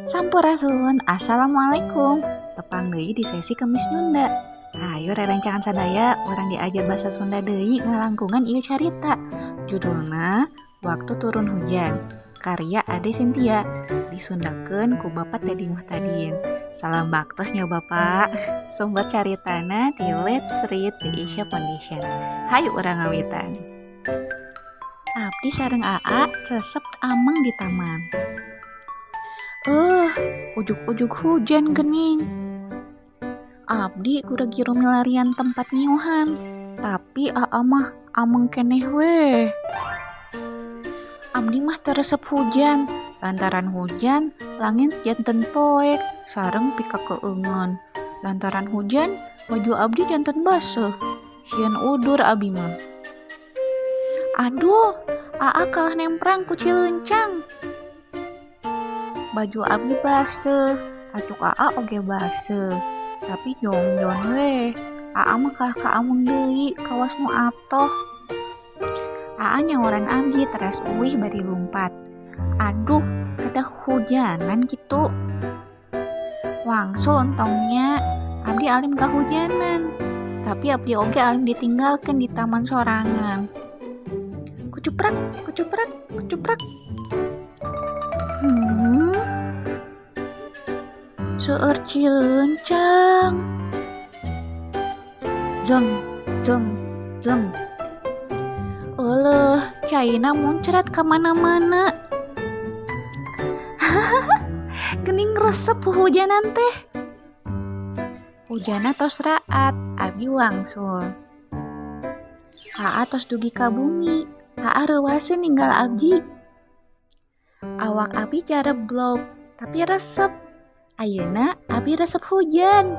Sampurasun, Assalamualaikum. Tepang deui di sesi Kemis Nyunda. Hayu rerencangan sadaya, urang diajar bahasa Sunda deui ngalangkungan ieu carita. Judulna Waktu Turun Hujan, karya Ade Cynthia, disundakeun ku Bapak Teddy Muhtadin. Salam baktos nya, Bapak. Sumber caritana ti Let's Read the Asia Foundation. Hayu urang ngawitan. Abdi sareng Aa resep ameng di taman. Ujug-ujug hujan gening. Abdi gura-giru milarian tempat nyiuhan, tapi Aa mah ameng keneh weh. Abdi mah teu resep hujan, lantaran hujan langit janten poek sareng pikakeungeun. Lantaran hujan baju abdi janten baseuh, sieun udur abi mah. Aduh, Aa kalah nemprang ku cilencang. Baju abdi baseuh, acuk Aa oge baseuh, tapi jongjon weh. Aa mah kalah ka ameng deui kawas nu atoh. Aa nyaoran abdi teras uih bari lumpat. Aduh, kedah hujanan kitu. Wangsul entong nya, abdi alim kahujanan. Tapi abdi oge alim ditinggalkeun di taman sorangan. Kucuprak, kucuprak, kucuprak. Seueur cilencang. Jeng, jeng, jeng. Euleuh, caina muncrat ka mana-mana. Geuning resep huhujanan teh. Hujanna tos raat, abdi wangsul. Aa tos dugi ka bumi, Aa reuwaseun ninggal abdi. Awak abdi careblog, tapi resep. Ayeuna abdi resep hujan.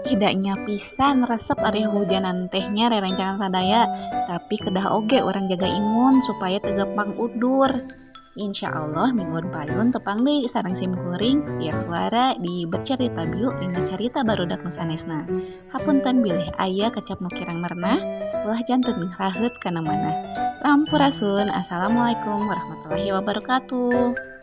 Ih, da nya pisan resep ari hujanan teh nya, rerencangan sadaya, tapi kedah oge urang jaga imun supaya teu gampang udur. Insya Allah mingguan payun tepang deui sareng sim kuring via suara di Bercerita Biu dina carita barudak nu sanesna. Hapunten bilih aya kecap nu kirang merenah, ulah janten raheut kana manah. Sampurasun, assalamualaikum warahmatullahi wabarakatuh.